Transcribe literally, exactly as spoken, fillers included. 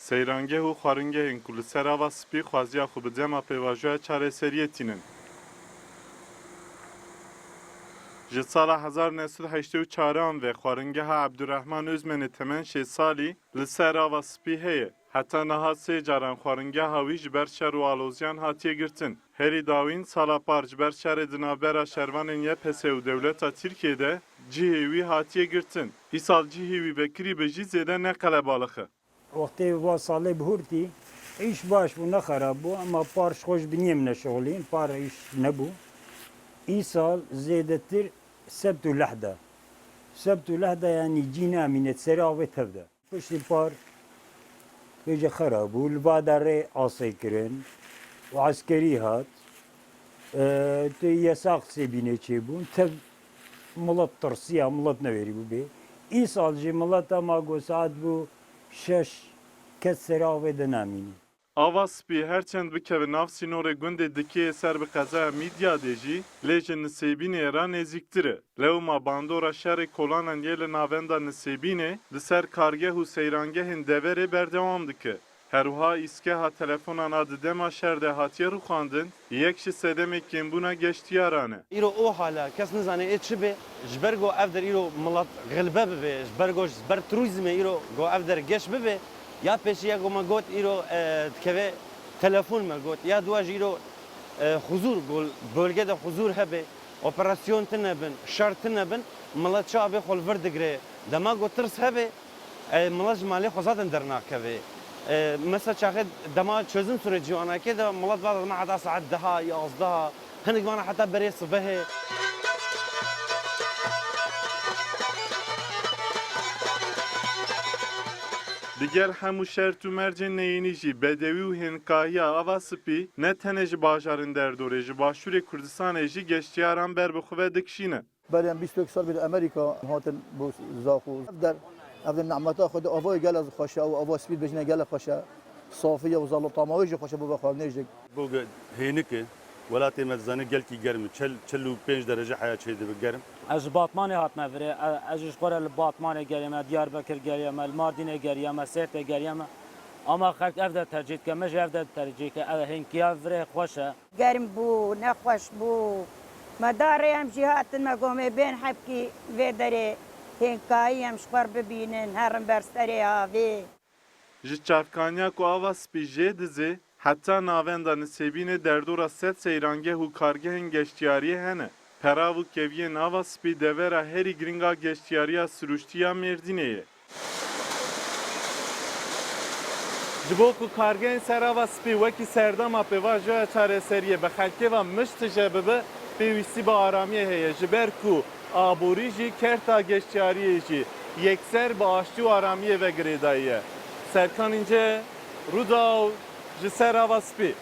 Seyrangeh û xwaringehên ku li ser Ava Spî xwaziya xwe bi dema pêvajoya çareseriyê tînin. Ji sala hezar neh sed heştê û çaran ve xwaringeha Ebdurrehman Ozmenê temen şêst salî li ser Ava Spî heye. Heta niha sê caran xwaringeha wî ji ber şer û aloziyan hatiye girtin. Herî dawîn sala par ji ber şerê di navbera şervanên Y P S û dewleta Tirkiyê de cihê wî hatiye girtin. Îsal cihê wî vekirî be jî zêde ne qelebalix e. Wextê va salê bihurtî, îş baş bû, ne xerab bû, ema par ji xwe ji biniyê min şixulîn, par îş nebû. Îsal zêdetir sebt û lehd e. Sebt û lehd e, yanî cî namîne, serê avê tev de. Piştî par bêje xerab bû, li va de rê asê kirin û eskerî hat. E, tu yesaq Sêbînê çêbûn, tev milet tirsiya, milet newerî bû bê. Îsal jî milet ema ku saet bû şeş, kes serê avê de namînî. Ava Spî her çend bikeve nav sînorê gundê Dikê yê ser bi qezaya Mîdyadê jî, lê ji Nisêbînê re nêzîktir e. Lewma bandora şerê kolanan yê li navenda Nisêbînê li ser kargeh û seyrangehên deverê berdewam dike. Her wiha îskeha telefonan a di dema şer de hatiye rûxandin, yek ji sedemê kêmbûna geştiyaran e. Îro o hal e, kes nizane ê çi bê. Ji ber ku ev der îro milet xilbe bibe, ji ber ku ji ber turîzmê îro ku ev der geş bibe, ya pêşî ya ku me got îro, e, dikeve telefon me got, ya dua jî îro, e, huzûr, ku bölge de huzûr hebe, operasyon tune bin, şer tune bin, milet çawa bê xwe li vir digire. Dema ku tirs hebe, e, milet ji malê xwe zaten dernakeve. E, mesela çaxê dema çözüm süreci anakê de milet va dema heta saet deha, yazdeha, hinek vana heta berê sibehê. Digel hemû şert û mercên neyînî jî bedewî û hênkahiya Ava Spî ne tenê ji bajarên derdorê, ji başûrê Kurdistanê jî geştiyaran ber bi xwe ve dikişîne. Berê em bîst û yek sal bê li Amerîka hatin bo zaxo. Ev der, ev der nemeta Xwedê, avayê gelek xweş e, ew ava spî dibêjine gelek xweş e. Safiye û zalo tama wê jî xweş e bo vexwarinê jî. Bo ge-, hênik e, welatê me dizane gelkî germ e. Çil, çil û pênc derece heya çêdibe germ. Ez ji Batmanê hatime virê. E-, ez ji xwe re li Batmanê geriye me, Diyarbekir geriye me, li Mardînê geriye me, Sêrtê geriye me. Ama xelk ev der tercîh dike, me jî ev der tercîh dike. Ev hênkiya virê xweş e. Germ bû, nexweş bû. Me da rê em jî hatin, me got em ê bên hebkî vê derê hênkayî em ji xwe re bibînin, herin ber serê avê. Ji çavkaniya ku Ava Spî jê dizê, heta navenda Nisêbînê derdora sed seyrangeh û kargehên geştiyariyê hene. Perav û keviyên Ava Spî devera herî giring a geştiyariya sirûştî ya Mêrdînê ye. Ji bo ku kargehên ser Ava Spî wekî serdema pêvajoya çareseriyê bi xelkê ve mişt tije bibe, pêwîstî bi aramiyê heye, ji ber ku aborî jî kerta geştiyariyê jî yekser bi aştî û aramiyê ve girêdayî ye. Serkan Înce, Rûdaw, ji ser Ava Spî.